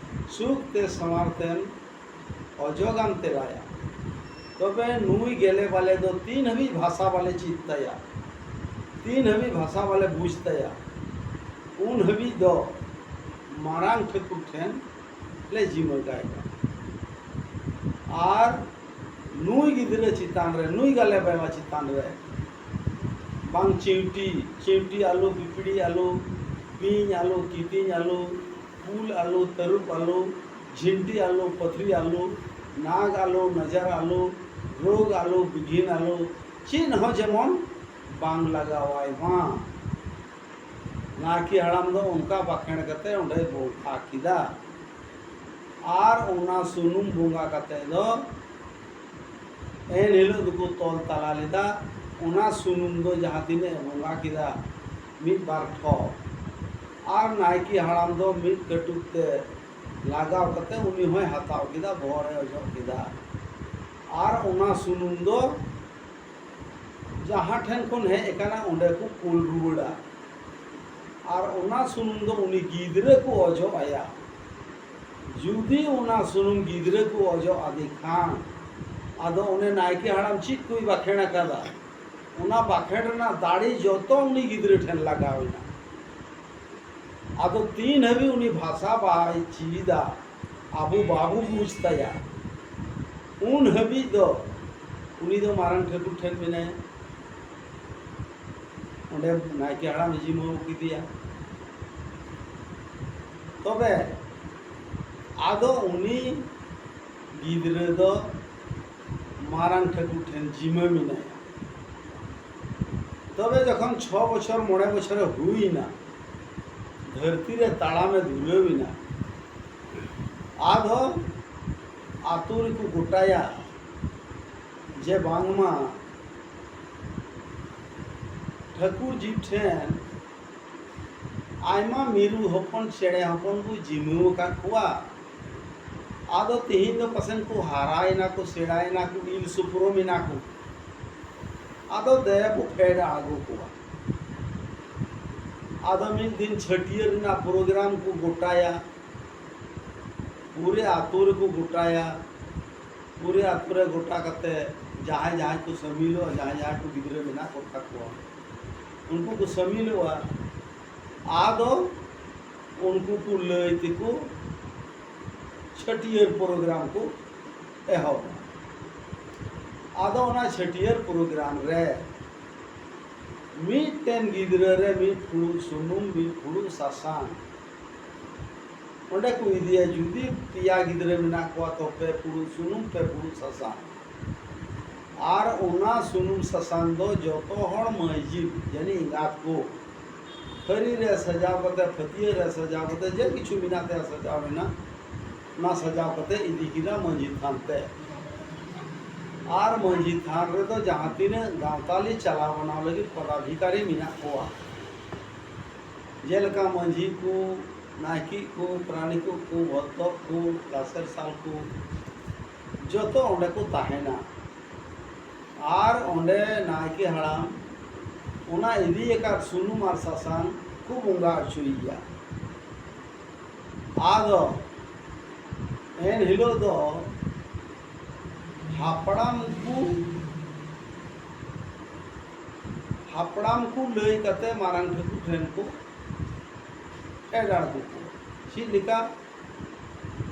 ᱥᱩᱠ ᱛᱮ ᱥᱟᱶᱟᱨ ᱛᱮᱢ ᱚᱡᱚᱜᱟᱢ ᱛᱮᱞᱟᱭᱟ᱾ ᱛᱚᱵᱮ ᱱᱩᱭ ᱜᱮᱞᱮ ᱵᱟᱞᱮ ᱫᱚ ᱛᱤᱱ ᱦᱟᱹᱵᱤᱡ ᱵᱷᱟᱥᱟ ᱵᱟᱞᱮ ᱪᱮᱫ ᱛᱟᱭᱟ, ᱛᱤᱱ ᱦᱟᱹᱵᱤᱡ ᱵᱷᱟᱥᱟ ᱵᱟᱞᱮ ᱵᱩᱡᱽ ᱛᱟᱭᱟ, ᱩᱱ ᱦᱟᱹᱵᱤᱡ ᱫᱚ ᱢᱟᱨᱟᱝ ᱴᱷᱟᱹᱠᱩᱨ ᱴᱷᱮᱱ ᱞᱮ ᱡᱤᱢᱟᱹ ᱠᱟᱭ ᱠᱟᱱᱟ᱾ ᱟᱨ ᱱᱩᱭ ᱜᱤᱫᱽᱨᱟᱹ ᱪᱮᱛᱟᱱ ᱨᱮ, ᱱᱩᱭ ᱜᱟᱞᱮ ᱵᱟᱭᱢᱟ ᱪᱮᱛᱟᱱ ᱨᱮ ᱵᱟᱝ ᱪᱤᱣᱴᱤ, ᱪᱤᱣᱴᱤ ᱟᱞᱚ, ᱯᱤᱯᱤᱲᱤ ᱟᱞᱚ, ᱵᱤᱧ ᱟᱞᱚ, ᱠᱤᱫᱤᱧ ᱟᱞᱚ, ᱠᱩᱞ ᱟᱞᱚ, ᱛᱟᱹᱨᱩᱵ ᱟᱞᱚ, ᱡᱷᱤᱱᱴᱤ ᱟᱞᱚ, ᱯᱟᱹᱛᱷᱨᱤ ᱟᱞᱚ, ᱱᱟᱜᱽ ᱟᱞᱚ, ᱱᱟᱡᱟᱨ ᱟᱞᱚ, ᱨᱳᱜᱽ ᱟᱞᱚ, ᱵᱤᱜᱷᱤᱱ ᱟᱞᱚ, ᱪᱮᱫ ᱦᱚᱸ ᱡᱮᱢᱚᱱ ᱵᱟᱝ ᱞᱟᱜᱟᱣᱟᱭ ᱢᱟ᱾ ᱱᱟᱭᱠᱮ ᱦᱟᱲᱟᱢ ᱫᱚ ᱚᱱᱠᱟ ᱵᱟᱠᱷᱮᱬ ᱠᱟᱛᱮ ᱚᱸᱰᱮᱭ ᱵᱚᱸᱜᱟ ᱠᱮᱫᱟ᱾ ᱟᱨ ᱚᱱᱟ ᱥᱩᱱᱩᱢ ᱵᱚᱸᱜᱟ ᱠᱟᱛᱮ ᱫᱚ ᱮᱱ ᱦᱤᱞᱳᱜ ᱫᱚᱠᱚ ᱛᱚᱞ ᱛᱟᱞᱟ ᱞᱮᱫᱟ᱾ ᱚᱱᱟ ᱥᱩᱱᱩᱢ ᱫᱚ ᱡᱟᱦᱟᱸ ᱛᱤᱱᱟᱹᱜ ᱮ ᱵᱚᱸᱜᱟ ᱠᱮᱫᱟ, ᱢᱤᱫ ᱵᱟᱨ ᱴᱷᱚᱯ, ᱟᱨ ᱱᱟᱭᱠᱮ ᱦᱟᱲᱟᱢ ᱫᱚ ᱢᱤᱫ ᱠᱟᱹᱴᱩᱵ ᱛᱮ ᱞᱟᱜᱟᱣ ᱠᱟᱛᱮ ᱩᱱᱤ ᱦᱚᱸᱭ ᱦᱟᱛᱟᱣ ᱠᱮᱫᱟ, ᱵᱚᱦᱚᱜ ᱨᱮᱭ ᱚᱡᱚᱜ ᱠᱮᱫᱟ᱾ ᱟᱨ ᱚᱱᱟ ᱥᱩᱱᱩᱢ ᱫᱚ ᱡᱟᱦᱟᱸ ᱴᱷᱮᱱ ᱠᱷᱚᱱ ᱦᱮᱡ ᱟᱠᱟᱱᱟ, ᱚᱸᱰᱮ ᱠᱚ ᱠᱩᱞ ᱨᱩᱣᱟᱹᱲᱟ᱾ ᱟᱨ ᱚᱱᱟ ᱥᱩᱱᱩᱢ ᱫᱚ ᱩᱱᱤ ᱜᱤᱫᱽᱨᱟᱹ ᱠᱚ ᱚᱡᱚᱜ ᱟᱭᱟ᱾ ᱡᱩᱫᱤ ᱚᱱᱟ ᱥᱩᱱᱩᱢ ᱜᱤᱫᱽᱨᱟᱹ ᱠᱚ ᱚᱡᱚᱜ ᱟᱫᱮ ᱠᱷᱟᱱ, ᱟᱫᱚ ᱚᱱᱮ ᱱᱟᱭᱠᱮ ᱦᱟᱲᱟᱢ ᱪᱮᱫ ᱠᱚᱭ ᱵᱟᱠᱷᱮᱬ ᱟᱠᱟᱫᱟ, ᱚᱱᱟ ᱵᱟᱠᱷᱮᱬ ᱨᱮᱱᱟᱜ ᱫᱟᱲᱮ ᱡᱚᱛᱚ ᱩᱱᱤ ᱜᱤᱫᱽᱨᱟᱹ ᱴᱷᱮᱱ ᱞᱟᱜᱟᱣ ᱮᱱᱟ᱾ ᱟᱫᱚ ᱛᱤᱱ ᱦᱟᱹᱵᱤᱡ ᱩᱱᱤ ᱵᱷᱟᱥᱟ ᱵᱟᱭ ᱪᱮᱫᱟ, ᱟᱵᱚ ᱵᱟᱵᱚ ᱵᱩᱡᱽ ᱛᱟᱭᱟ, ᱩᱱ ᱦᱟᱹᱵᱤᱡ ᱫᱚ ᱩᱱᱤ ᱫᱚ ᱢᱟᱨᱟᱝ ᱴᱷᱟᱹᱠᱩᱨ ᱴᱷᱮᱱ ᱢᱮᱱᱟᱭᱟ᱾ ᱚᱸᱰᱮ ᱱᱟᱭᱠᱮ ᱦᱟᱲᱟᱢ ᱡᱤᱢᱟᱹ ᱠᱮᱫᱮᱭᱟ᱾ ᱛᱚᱵᱮ ᱟᱫᱚ ᱩᱱᱤ ᱜᱤᱫᱽᱨᱟᱹ ᱫᱚ ᱢᱟᱨᱟᱝ ᱴᱷᱟᱹᱠᱩᱨ ᱴᱷᱮᱱ ᱡᱤᱢᱟᱹ ᱢᱮᱱᱟᱭᱟ᱾ ᱛᱚᱵᱮ ᱡᱚᱠᱷᱚᱱ ᱪᱷᱚ ᱵᱚᱪᱷᱚᱨ, ᱢᱚᱬᱮ ᱵᱚᱪᱷᱚᱨᱮ ᱦᱩᱭᱱᱟ, ᱫᱷᱟᱹᱨᱛᱤ ᱨᱮ ᱛᱟᱲᱟᱢᱮ ᱫᱷᱩᱨᱟᱹᱣ ᱮᱱᱟ, ᱟᱫᱚ ᱟᱛᱳ ᱨᱮᱠᱚ ᱜᱚᱴᱟᱭᱟ ᱡᱮ ᱵᱟᱝᱢᱟ ᱴᱷᱟᱹᱠᱩᱨ ᱡᱤᱵ ᱴᱷᱮᱱ ᱟᱭᱢᱟ ᱢᱤᱨᱩ ᱦᱚᱯᱚᱱ, ᱪᱮᱬᱮ ᱦᱚᱯᱚᱱ ᱠᱚ ᱡᱤᱢᱟᱹᱣ ᱟᱠᱟᱫ ᱠᱚᱣᱟ᱾ ᱟᱫᱚ ᱛᱮᱦᱮᱧ ᱫᱚ ᱯᱟᱥᱮᱱ ᱠᱚ ᱦᱟᱨᱟᱭᱮᱱᱟ ᱠᱚ, ᱥᱮᱬᱟᱭᱮᱱᱟ ᱠᱚ, ᱤᱞ ᱥᱩᱯᱨᱚᱢ ᱮᱱᱟ ᱠᱚ᱾ ᱟᱫᱚ ᱫᱮ ᱵᱚ ᱯᱷᱮᱰ ᱟᱬᱜᱚ ᱠᱚᱣᱟ᱾ ᱟᱫᱚ ᱢᱤᱫ ᱫᱤᱱ ᱪᱷᱟᱹᱴᱭᱟᱹᱨ ᱨᱮᱱᱟᱜ ᱯᱨᱳᱜᱨᱟᱢ ᱠᱚ ᱜᱚᱴᱟᱭᱟ, ᱯᱩᱨᱟᱹ ᱟᱛᱳ ᱨᱮᱠᱚ ᱜᱚᱴᱟᱭᱟ᱾ ᱯᱩᱨᱟᱹ ᱟᱛᱳ ᱨᱮ ᱜᱚᱴᱟ ᱠᱟᱛᱮ ᱡᱟᱦᱟᱸᱭ ᱡᱟᱦᱟᱸᱭ ᱠᱚ ᱥᱟᱹᱢᱤᱞᱚᱜᱼᱟ, ᱡᱟᱦᱟᱸᱭ ᱡᱟᱦᱟᱸᱭ ᱠᱚ ᱜᱤᱫᱽᱨᱟᱹ ᱢᱮᱱᱟᱜ ᱠᱚ ᱛᱟᱠᱚᱣᱟ, ᱩᱱᱠᱩ ᱠᱚ ᱥᱟᱹᱢᱤᱞᱚᱜᱼᱟ᱾ ᱟᱫᱚ ᱩᱱᱠᱩ ᱠᱚ ᱞᱟᱹᱭ ᱛᱮᱠᱚ ᱪᱷᱟᱹᱴᱭᱟᱹᱨ ᱯᱨᱳᱜᱨᱟᱢ ᱠᱚ ᱮᱦᱚᱵᱟ᱾ ᱟᱫᱚ ᱚᱱᱟ ᱪᱷᱟᱹᱴᱭᱟᱹᱨ ᱯᱨᱳᱜᱨᱟᱢ ᱨᱮ ᱢᱤᱫᱴᱮᱱ ᱜᱤᱫᱽᱨᱟᱹ ᱨᱮ ᱢᱤᱫ ᱯᱷᱩᱲᱩᱜ ᱥᱩᱱᱩᱢ, ᱢᱤᱫ ᱯᱷᱩᱲᱩᱜ ᱥᱟᱥᱟᱝ, ᱚᱸᱰᱮ ᱠᱚ ᱤᱫᱤᱭᱟ᱾ ᱡᱩᱫᱤ ᱯᱮᱭᱟ ᱜᱤᱫᱽᱨᱟᱹ ᱢᱮᱱᱟᱜ ᱠᱚᱣᱟ, ᱛᱚ ᱯᱮ ᱯᱷᱩᱲᱩᱜ ᱥᱩᱱᱩᱢ, ᱯᱮ ᱯᱷᱩᱲᱩᱜ ᱥᱟᱥᱟᱝ᱾ ᱟᱨ ᱚᱱᱟ ᱥᱩᱱᱩᱢ ᱥᱟᱥᱟᱝ ᱫᱚ ᱡᱚᱛᱚ ᱦᱚᱲ ᱢᱟᱹᱡᱷᱤ, ᱡᱟᱹᱱᱤ ᱮᱸᱜᱟᱛ ᱠᱚ, ᱛᱷᱟᱹᱨᱤ ᱨᱮ ᱥᱟᱡᱟᱣ ᱠᱟᱛᱮ, ᱯᱷᱟᱹᱛᱭᱟᱹ ᱨᱮ ᱥᱟᱡᱟᱣ ᱠᱟᱛᱮ, ᱡᱮ ᱠᱤᱪᱷᱩ ᱢᱮᱱᱟᱜ ᱛᱟᱭᱟ ᱥᱟᱡᱟᱣ ᱨᱮᱱᱟᱜ, ᱚᱱᱟ ᱥᱟᱡᱟᱣ ᱠᱟᱛᱮ ᱤᱫᱤ ᱠᱮᱫᱟ ᱢᱟᱹᱡᱷᱤ ᱛᱷᱟᱱ ᱛᱮ᱾ ᱟᱨ ᱢᱟᱹᱡᱷᱤ ᱛᱷᱟᱱ ᱨᱮᱫᱚ ᱡᱟᱦᱟᱸ ᱛᱤᱱᱟᱹᱜ ᱜᱟᱶᱛᱟ ᱞᱮ ᱪᱟᱞᱟᱣ ᱵᱟᱱᱟᱣ ᱞᱟᱹᱜᱤᱫ ᱯᱚᱫᱟᱫᱷᱤᱠᱟᱨᱤ ᱢᱮᱱᱟᱜ ᱠᱚᱣᱟ, ᱡᱮᱞᱮᱠᱟ ᱢᱟᱹᱡᱷᱤ ᱠᱚ, ᱱᱟᱭᱠᱮ ᱠᱚ, ᱯᱟᱨᱟᱱᱤᱠ ᱠᱚ, ᱵᱷᱚᱫᱽᱫᱚ ᱠᱚ, ᱞᱟᱥᱮᱨ ᱥᱟᱞ ᱠᱚ, ᱡᱚᱛᱚ ᱚᱸᱰᱮ ᱠᱚ ᱛᱟᱦᱮᱱᱟ᱾ ᱟᱨ ᱚᱸᱰᱮ ᱱᱟᱭᱠᱮ ᱦᱟᱲᱟᱢ ᱚᱱᱟ ᱤᱫᱤ ᱟᱠᱟᱫ ᱥᱩᱱᱩᱢ ᱟᱨ ᱥᱟᱥᱟᱝ ᱠᱚ ᱵᱚᱸᱜᱟ ᱦᱚᱪᱚᱭᱮᱭᱟ᱾ ᱟᱫᱚ ᱮᱱ ᱦᱤᱞᱳᱜ ᱫᱚ ᱦᱟᱯᱲᱟᱢ ᱠᱚ, ᱦᱟᱯᱲᱟᱢ ᱠᱚ ᱞᱟᱹᱭ ᱠᱟᱛᱮ ᱢᱟᱨᱟᱝ ᱴᱷᱟᱹᱠᱩᱨ ᱴᱷᱮᱱ ᱠᱚ ᱯᱷᱮᱰ ᱟᱬᱜᱚ ᱠᱚᱣᱟ᱾ ᱪᱮᱫ ᱞᱮᱠᱟ?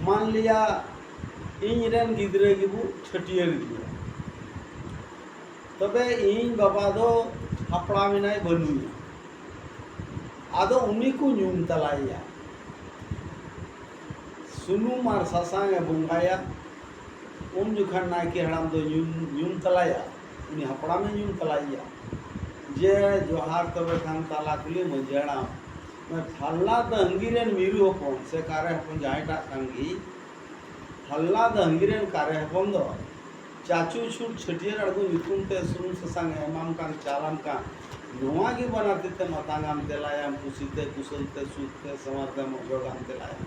ᱢᱟᱱ ᱞᱤᱭᱟ, ᱤᱧ ᱨᱮᱱ ᱜᱤᱫᱽᱨᱟᱹ ᱜᱮᱵᱚ ᱪᱷᱟᱹᱴᱭᱟᱹᱨ ᱮᱫᱮᱭᱟ, ᱛᱚᱵᱮ ᱤᱧ ᱵᱟᱵᱟ ᱫᱚ ᱦᱟᱯᱲᱟᱢ ᱮᱱᱟᱭ, ᱵᱟᱹᱱᱩᱭᱟ᱾ ᱟᱫᱚ ᱩᱱᱤ ᱠᱚ ᱧᱩᱢ ᱛᱟᱞᱟᱭᱮᱭᱟ, ᱥᱩᱱᱩᱢ ᱟᱨ ᱥᱟᱥᱟᱝ ᱮ ᱵᱚᱸᱜᱟᱭᱟ᱾ ᱩᱱ ᱡᱚᱠᱷᱟᱱ ᱱᱟᱭᱠᱮ ᱦᱟᱲᱟᱢ ᱫᱚ ᱧᱩᱢ, ᱧᱩᱢ ᱛᱟᱞᱟᱭᱟ, ᱩᱱᱤ ᱦᱟᱯᱲᱟᱢᱮ ᱧᱩᱢ ᱛᱟᱞᱟᱭᱮᱭᱟ ᱡᱮ, "ᱡᱚᱦᱟᱨ ᱛᱚᱵᱮ ᱠᱷᱟᱱ ᱛᱟᱞᱟ ᱠᱩᱞᱦᱤ ᱢᱟᱹᱡᱷᱤ ᱦᱟᱲᱟᱢ, ᱯᱷᱟᱞᱱᱟ ᱫᱟᱹᱝᱜᱤ ᱨᱮᱱ ᱢᱤᱨᱩ ᱦᱚᱯᱚᱱ ᱥᱮ ᱠᱟᱨᱮ ᱦᱚᱯᱚᱱ ᱡᱟᱦᱟᱸᱭᱴᱟᱜ ᱠᱟᱱ ᱜᱮ, ᱯᱷᱟᱞᱱᱟ ᱫᱟᱹᱝᱜᱤ ᱨᱮᱱ ᱠᱟᱨᱮ ᱦᱚᱯᱚᱱ ᱫᱚ ᱪᱟᱪᱳ ᱪᱷᱩᱴ ᱪᱷᱟᱹᱴᱭᱟᱹᱨ ᱟᱬᱜᱚ ᱧᱩᱛᱩᱢ ᱛᱮ ᱥᱩᱱᱩᱢ ᱥᱟᱥᱟᱝ ᱮ ᱮᱢᱟᱢ ᱠᱟᱱ, ᱪᱟᱞᱟᱢ ᱠᱟᱱ, ᱱᱚᱣᱟ ᱜᱮ ᱵᱟᱱᱟᱨ ᱛᱤ ᱛᱮ ᱢᱟᱛᱟᱝ ᱟᱢ ᱛᱮᱞᱟᱭᱟᱢ, ᱠᱩᱥᱤ ᱛᱮ ᱠᱩᱥᱟᱹᱞ ᱛᱮ ᱥᱩᱠ ᱛᱮ ᱥᱟᱶᱟᱨ ᱛᱮ ᱢᱚᱡᱚᱜ ᱟᱢ ᱛᱮᱞᱟᱭᱟᱢ᱾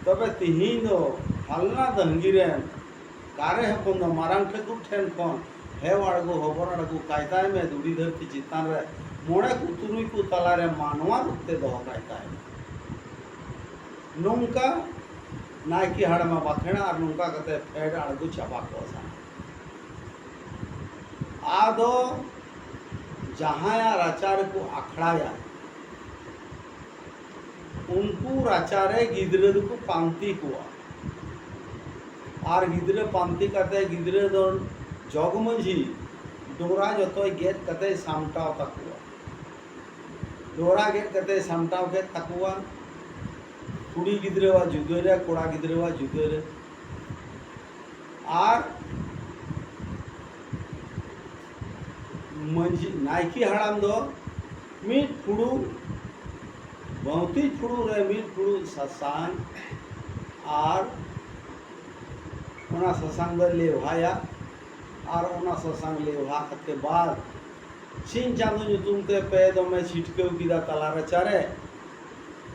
ᱛᱚᱵᱮ ᱛᱤᱦᱤᱧ ᱫᱚ ᱯᱷᱟᱞᱱᱟ ᱫᱟᱹᱝᱜᱤ ᱨᱮᱱ ᱠᱟᱨᱮ ᱦᱚᱯᱚᱱ ᱫᱚ ᱢᱟᱨᱟᱝ ᱴᱷᱟᱹᱠᱩᱨ ᱴᱷᱮᱱ ᱠᱷᱚᱱ ᱦᱮᱣ ᱟᱬᱜᱚ ᱦᱚᱵᱚᱨ ᱟᱬᱜᱚ ᱠᱟᱭᱛᱟᱭ ᱢᱮ, ᱫᱷᱩᱲᱤ ᱫᱷᱟᱹᱨᱛᱤ ᱪᱮᱛᱟᱱ ᱨᱮ ᱢᱚᱬᱮ ᱠᱚ ᱛᱩᱨᱩᱭ ᱠᱚ ᱛᱟᱞᱟᱨᱮ ᱢᱟᱱᱣᱟ ᱨᱩᱯ ᱛᱮ ᱫᱚᱦᱚ ᱠᱟᱭᱛᱟᱭ ᱢᱮ᱾ ᱱᱚᱝᱠᱟ ᱱᱟᱭᱠᱮ ᱦᱟᱲᱟᱢᱟ ᱵᱟᱠᱷᱮᱲᱟ ᱟᱨ ᱱᱚᱝᱠᱟ ᱠᱟᱛᱮ ᱯᱷᱮᱰ ᱟᱬᱜᱚ ᱪᱟᱵᱟ ᱠᱚᱜ ᱥᱟᱱᱟ᱾ ᱟᱫᱚ ᱡᱟᱦᱟᱸᱭᱟᱜ ᱨᱟᱪᱟ ᱨᱮᱠᱚ ᱟᱠᱷᱲᱟᱭᱟ, ᱩᱱᱠᱩ ᱨᱟᱪᱟ ᱨᱮ ᱜᱤᱫᱽᱨᱟᱹ ᱫᱚᱠᱚ ᱯᱟᱱᱛᱮ ᱠᱚᱣᱟ᱾ ᱟᱨ ᱜᱤᱫᱽᱨᱟᱹ ᱯᱟᱱᱛᱮ ᱠᱟᱛᱮ ᱜᱤᱫᱽᱨᱟᱹ ᱫᱚ ᱡᱚᱜᱽ ᱢᱟᱹᱡᱷᱤ ᱰᱚᱨᱟ ᱡᱚᱛᱚᱭ ᱜᱮᱫ ᱠᱟᱛᱮ ᱥᱟᱢᱴᱟᱣ ᱛᱟᱠᱚᱣᱟ᱾ ᱰᱚᱨᱟ ᱜᱮᱫ ᱠᱟᱛᱮ ᱥᱟᱢᱴᱟᱣ ᱠᱮᱫ ᱛᱟᱠᱚᱣᱟ, ᱠᱩᱲᱤ ᱜᱤᱫᱽᱨᱟᱹᱣᱟᱜ ᱡᱩᱫᱟᱹ ᱨᱮ, ᱠᱚᱲᱟ ᱜᱤᱫᱽᱨᱟᱹᱣᱟᱜ ᱡᱩᱫᱟᱹ ᱨᱮ᱾ ᱟᱨ ᱢᱟᱹᱡᱷᱤ, ᱱᱟᱭᱠᱮ ᱦᱟᱲᱟᱢ ᱫᱚ ᱢᱤᱫ ᱯᱷᱩᱲᱩᱜ, ᱵᱟᱹᱣᱛᱤ ᱯᱷᱩᱲᱩᱜ ᱨᱮ ᱢᱤᱫ ᱯᱷᱩᱲᱩᱜ ᱥᱟᱥᱟᱝ, ᱟᱨ ᱚᱱᱟ ᱥᱟᱥᱟᱝ ᱫᱚ ᱞᱮᱣᱦᱟᱭᱟ᱾ ᱟᱨ ᱚᱱᱟ ᱥᱟᱥᱟᱝ ᱞᱮᱣᱦᱟ ᱠᱟᱛᱮ ᱵᱟᱫ ᱥᱤᱧ ᱪᱟᱸᱫᱚ ᱧᱩᱛᱩᱢ ᱛᱮ ᱯᱮ ᱫᱚᱢᱮ ᱪᱷᱤᱴᱠᱟᱹᱣ ᱠᱮᱫᱟ ᱛᱟᱞᱟ ᱨᱟᱪᱟ ᱨᱮ᱾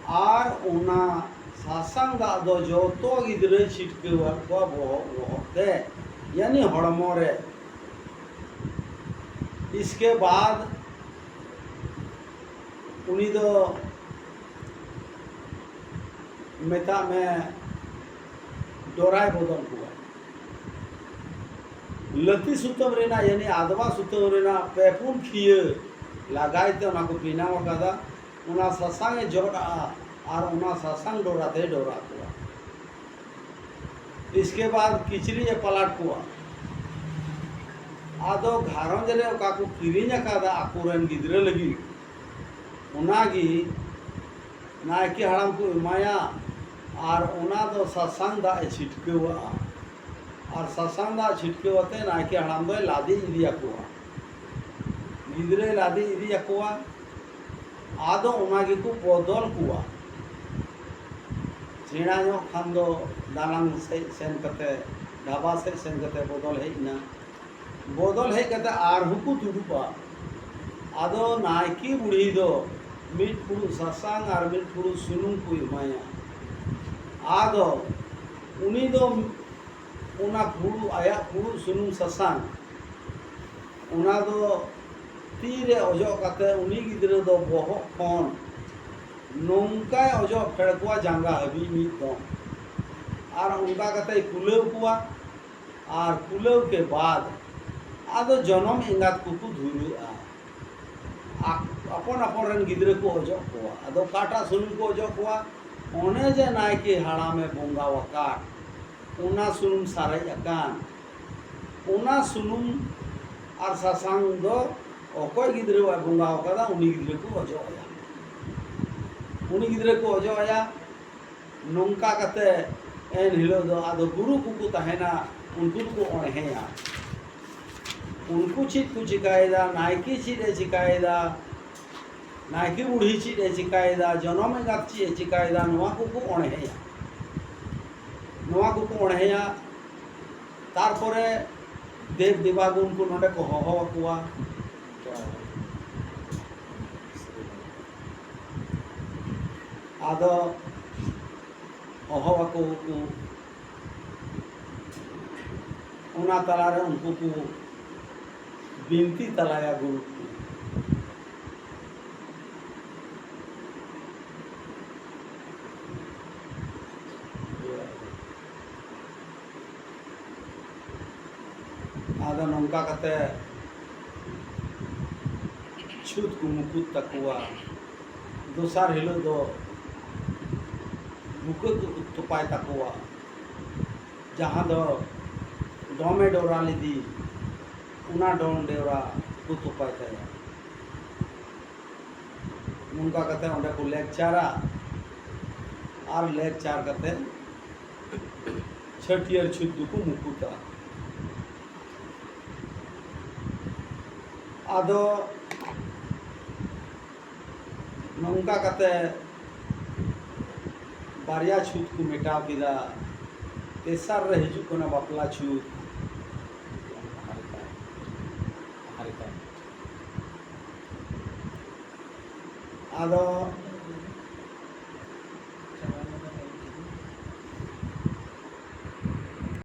ᱟᱨ ᱚᱱᱟ ᱥᱟᱥᱟᱝ ᱫᱟᱜ ᱫᱚ ᱡᱚᱛᱚ ᱜᱤᱫᱽᱨᱟᱹᱭ ᱪᱷᱤᱴᱠᱟᱹᱣᱟᱫ ᱠᱚᱣᱟ ᱵᱚᱦᱚᱜ ᱵᱚᱦᱚᱜ ᱛᱮ, ᱭᱟᱱᱤ ᱦᱚᱲᱢᱚ ᱨᱮ᱾ ᱤᱥᱠᱮ ᱵᱟᱫ ᱩᱱᱤ ᱫᱚ, ᱢᱮᱛᱟᱜ ᱢᱮ, ᱰᱚᱨᱟᱭ ᱵᱚᱫᱚᱞ ᱠᱚᱣᱟ᱾ ᱞᱟᱹᱛᱤ ᱥᱩᱛᱟᱹᱢ ᱨᱮᱱᱟᱜ, ᱭᱟᱱᱤ ᱟᱫᱣᱟ ᱥᱩᱛᱟᱹᱢ ᱨᱮᱱᱟᱜ ᱯᱮ ᱯᱩᱱ ᱠᱷᱤᱭᱟᱹ ᱞᱟᱜᱟᱭ ᱛᱮ ᱚᱱᱟ ᱠᱚ ᱵᱮᱱᱟᱣ ᱟᱠᱟᱫᱟ᱾ ᱚᱱᱟ ᱥᱟᱥᱟᱝ ᱮ ᱡᱚᱫ ᱟᱜᱼᱟ ᱟᱨ ᱚᱱᱟ ᱥᱟᱥᱟᱝ ᱰᱚᱨᱟ ᱛᱮᱭ ᱰᱚᱨᱟ ᱠᱚᱣᱟ᱾ ᱤᱥᱠᱮ ᱵᱟᱫ ᱠᱤᱪᱨᱤᱡ ᱮ ᱯᱟᱞᱟᱴ ᱠᱚᱣᱟ᱾ ᱟᱫᱚ ᱜᱷᱟᱨᱚᱸᱡᱽ ᱨᱮ ᱚᱠᱟ ᱠᱚ ᱠᱤᱨᱤᱧ ᱟᱠᱟᱫᱟ ᱟᱠᱚᱨᱮᱱ ᱜᱤᱫᱽᱨᱟᱹ ᱞᱟᱹᱜᱤᱫ, ᱚᱱᱟᱜᱮ ᱱᱟᱭᱠᱮ ᱦᱟᱲᱟᱢ ᱠᱚ ᱮᱢᱟᱭᱟ᱾ ᱟᱨ ᱚᱱᱟ ᱫᱚ ᱥᱟᱥᱟᱝ ᱫᱟᱜ ᱮ ᱪᱷᱤᱴᱠᱟᱹᱣᱟᱜᱼᱟ᱾ ᱟᱨ ᱥᱟᱥᱟᱝ ᱫᱟᱜ ᱪᱷᱤᱴᱠᱟᱹᱣ ᱟᱛᱮ ᱱᱟᱭᱠᱮ ᱦᱟᱲᱟᱢ ᱫᱚᱭ ᱞᱟᱫᱮ ᱤᱫᱤᱭᱟᱠᱚᱣᱟ᱾ ᱜᱤᱫᱽᱨᱟᱹᱭ ᱞᱟᱫᱮ ᱤᱫᱤᱭᱟᱠᱚᱣᱟ᱾ ᱟᱫᱚ ᱚᱱᱟ ᱜᱮᱠᱚ ᱵᱚᱫᱚᱞ ᱠᱚᱣᱟ᱾ ᱥᱮᱬᱟ ᱧᱚᱜ ᱠᱷᱟᱱ ᱫᱚ ᱫᱟᱞᱟᱱ ᱥᱮᱫ ᱥᱮᱱ ᱠᱟᱛᱮ, ᱰᱷᱟᱵᱟ ᱥᱮᱫ ᱥᱮᱱ ᱠᱟᱛᱮ ᱵᱚᱫᱚᱞ ᱦᱮᱡ ᱮᱱᱟ᱾ ᱵᱚᱫᱚᱞ ᱦᱮᱡ ᱠᱟᱛᱮ ᱟᱨᱦᱚᱸ ᱠᱚ ᱫᱩᱲᱩᱵᱼᱟ᱾ ᱟᱫᱚ ᱱᱟᱭᱠᱮ ᱵᱩᱲᱦᱤ ᱫᱚ ᱢᱤᱫ ᱯᱷᱩᱲᱩᱜ ᱥᱟᱥᱟᱝ ᱟᱨ ᱢᱤᱫ ᱯᱷᱩᱲᱩᱜ ᱥᱩᱱᱩᱢ ᱠᱚ ᱮᱢᱟᱭᱟ᱾ ᱟᱫᱚ ᱩᱱᱤ ᱫᱚ ᱚᱱᱟ ᱯᱷᱩᱲᱩᱜ, ᱟᱭᱟᱜ ᱯᱷᱩᱲᱩᱜ ᱥᱩᱱᱩᱢ ᱥᱟᱥᱟᱝ, ᱚᱱᱟ ᱫᱚ ᱛᱤ ᱨᱮ ᱚᱡᱚᱜ ᱠᱟᱛᱮ ᱩᱱᱤ ᱜᱤᱫᱽᱨᱟᱹ ᱫᱚ ᱵᱚᱦᱚᱜ ᱠᱷᱚᱱ ᱱᱚᱝᱠᱟᱭ ᱚᱡᱚᱜ ᱯᱷᱮᱲ ᱠᱚᱣᱟ ᱡᱟᱸᱜᱟ ᱦᱟᱹᱵᱤᱡ ᱢᱤᱫ ᱫᱚᱢ᱾ ᱟᱨ ᱚᱱᱠᱟ ᱠᱟᱛᱮᱭ ᱠᱩᱞᱟᱹᱣ ᱠᱚᱣᱟ᱾ ᱟᱨ ᱠᱩᱞᱟᱹᱣ ᱠᱮ ᱵᱟᱫ ᱟᱫᱚ ᱡᱚᱱᱚᱢ ᱮᱸᱜᱟᱛ ᱠᱚᱠᱚ ᱫᱷᱩᱨᱟᱹᱜᱼᱟ᱾ ᱟ-, ᱟᱯᱚᱱ ᱟᱯᱚᱱ ᱨᱮᱱ ᱜᱤᱫᱽᱨᱟᱹ ᱠᱚ ᱚᱡᱚᱜ ᱠᱚᱣᱟ᱾ ᱟᱫᱚ ᱚᱠᱟᱴᱟᱜ ᱥᱩᱱᱩᱢ ᱠᱚ ᱚᱡᱚᱜ ᱠᱚᱣᱟ? ᱚᱱᱮ ᱡᱮ ᱱᱟᱭᱠᱮ ᱦᱟᱲᱟᱢᱮ ᱵᱚᱸᱜᱟ ᱟᱠᱟᱫ, ᱚᱱᱟ ᱥᱩᱱᱩᱢ ᱥᱟᱨᱮᱡ ᱟᱠᱟᱱ, ᱚᱱᱟ ᱥᱩᱱᱩᱢ ᱟᱨ ᱥᱟᱥᱟᱝ ᱫᱚ ᱚᱠᱚᱭ ᱜᱤᱫᱽᱨᱟᱹᱣᱟᱜ ᱵᱚᱸᱜᱟ ᱟᱠᱟᱫᱟ, ᱩᱱᱤ ᱜᱤᱫᱽᱨᱟᱹ ᱠᱚ ᱚᱡᱚᱜ ᱟᱭᱟ᱾ ᱩᱱᱤ ᱜᱤᱫᱽᱨᱟᱹ ᱠᱚ ᱚᱡᱚᱜ ᱟᱭᱟ᱾ ᱱᱚᱝᱠᱟ ᱠᱟᱛᱮ ᱮᱱ ᱦᱤᱞᱳᱜ ᱫᱚ ᱟᱫᱚ ᱜᱩᱨᱩ ᱠᱚᱠᱚ ᱛᱟᱦᱮᱱᱟ, ᱩᱱᱠᱩ ᱫᱚᱠᱚ ᱚᱬᱦᱮᱭᱟ᱾ ᱩᱱᱠᱩ ᱪᱮᱫ ᱠᱚ ᱪᱤᱠᱟᱭᱮᱫᱟ, ᱱᱟᱭᱠᱮ ᱪᱮᱫ ᱮ ᱪᱤᱠᱟᱭᱮᱫᱟ, ᱱᱟᱭᱠᱮ ᱵᱩᱲᱦᱤ ᱪᱮᱫ ᱮ ᱪᱤᱠᱟᱭᱮᱫᱟ, ᱡᱚᱱᱚᱢ ᱮᱸᱜᱟᱛ ᱪᱮᱫ ᱮ ᱪᱤᱠᱟᱭᱮᱫᱟ, ᱱᱚᱣᱟ ᱠᱚᱠᱚ ᱚᱬᱦᱮᱭᱟ᱾ ᱱᱚᱣᱟ ᱠᱚᱠᱚ ᱚᱬᱦᱮᱭᱟ᱾ ᱛᱟᱨᱯᱚᱨᱮ ᱫᱮᱵ ᱫᱮᱵᱟᱜᱩᱱ ᱠᱚ ᱱᱚᱰᱮ ᱠᱚ ᱦᱚᱦᱚ ᱟᱠᱚᱣᱟ᱾ ᱟᱫᱚ ᱦᱚᱦᱚ ᱟᱠᱚ ᱠᱚ, ᱚᱱᱟ ᱛᱟᱞᱟᱨᱮ ᱩᱱᱠᱩ ᱠᱚ ᱵᱤᱱᱛᱤ ᱛᱟᱞᱟᱭᱟ ᱜᱩᱨᱩ ᱠᱚ᱾ ᱟᱫᱚ ᱱᱚᱝᱠᱟ ᱠᱟᱛᱮ ᱪᱷᱩᱛ ᱠᱚ ᱢᱩᱠᱩᱛ ᱛᱟᱠᱚᱣᱟ᱾ ᱫᱚᱥᱟᱨ ᱦᱤᱞᱳᱜ ᱫᱚ ᱵᱩᱠᱟᱹ ᱠᱚ ᱛᱚᱯᱟᱭ ᱛᱟᱠᱚᱣᱟ, ᱡᱟᱦᱟᱸ ᱫᱚ ᱰᱚᱢᱮ ᱰᱚᱨᱟ ᱞᱮᱫᱮ, ᱚᱱᱟ ᱰᱚᱢ ᱰᱚᱨᱟ ᱠᱚ ᱛᱚᱯᱟᱭ ᱛᱟᱭᱟ᱾ ᱱᱚᱝᱠᱟ ᱠᱟᱛᱮ ᱚᱸᱰᱮ ᱠᱚ ᱞᱮᱠᱪᱟᱨᱟ, ᱟᱨ ᱞᱮᱠᱪᱟᱨ ᱠᱟᱛᱮ ᱪᱷᱟᱹᱴᱭᱟᱹᱨ ᱪᱷᱩᱛ ᱫᱚᱠᱚ ᱢᱩᱠᱩᱛᱟ᱾ ᱟᱫᱚ ᱱᱚᱝᱠᱟ ᱠᱟᱛᱮ ᱵᱟᱨᱭᱟ ᱪᱷᱩᱛ ᱠᱚ ᱢᱮᱴᱟᱣ ᱠᱮᱫᱟ᱾ ᱛᱮᱥᱟᱨ ᱨᱮ ᱦᱤᱡᱩᱜ ᱠᱟᱱᱟ ᱵᱟᱯᱞᱟ ᱪᱷᱩᱛ᱾ ᱦᱟᱨᱠᱟ, ᱦᱟᱨᱠᱟ᱾ ᱟᱫᱚ